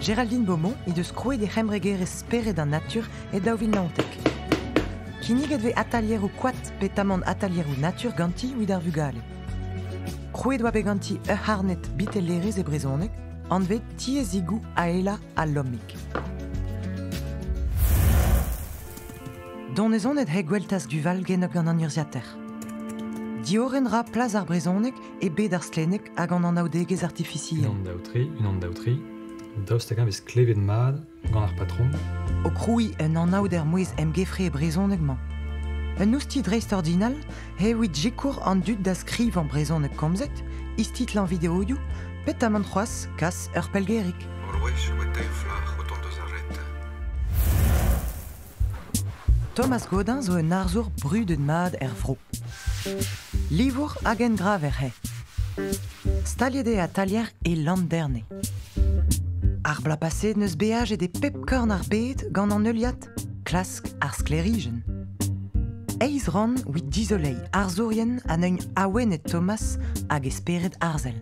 Géraldine Beaumont he deus krouet he c'hembregerezh Spered an Natur e 2019. Kinniget vez atalieroù koad petamant atalieroù natur ganti evit ar vugale. Krouet oa bet ganti ur c'harned bitellerezh e brezhoneg anvet Tiezigoù Aela ha Lomig. Donezonet he Gweltaz Duval genok gant an urzhiataer. Diorren ra plas ar brezhoneg e bed ar stlenneg hag an anaoudegezh artifisiel. Unan daou tri, unan daou tri. Daoust hag-eñ vez klevet mat gant ar patrom? O krouiñ un anaouder mouezh emgefre e brezhoneg-mañ. Un oustilh dreistordinal evit sikour an dud da skrivañ brezhoneg komzet, istitlañ videoioù, petamant c'hoazh kas ur pellgerig. Ur wech oa teir flac'h o tont eus ar reter. Thomas Godin zo un arzour brudet mat er vro. Livour hag engraver eo. Staliet eo atalier e Landerne. Ar bloaz paseet n'eus beajet e pep korn ar bed gant an heuliad Klask ar sklêrijenn. Eizh rann evit dizoleiñ arzourien ha neuint awenet Thomas hag e spered arzel.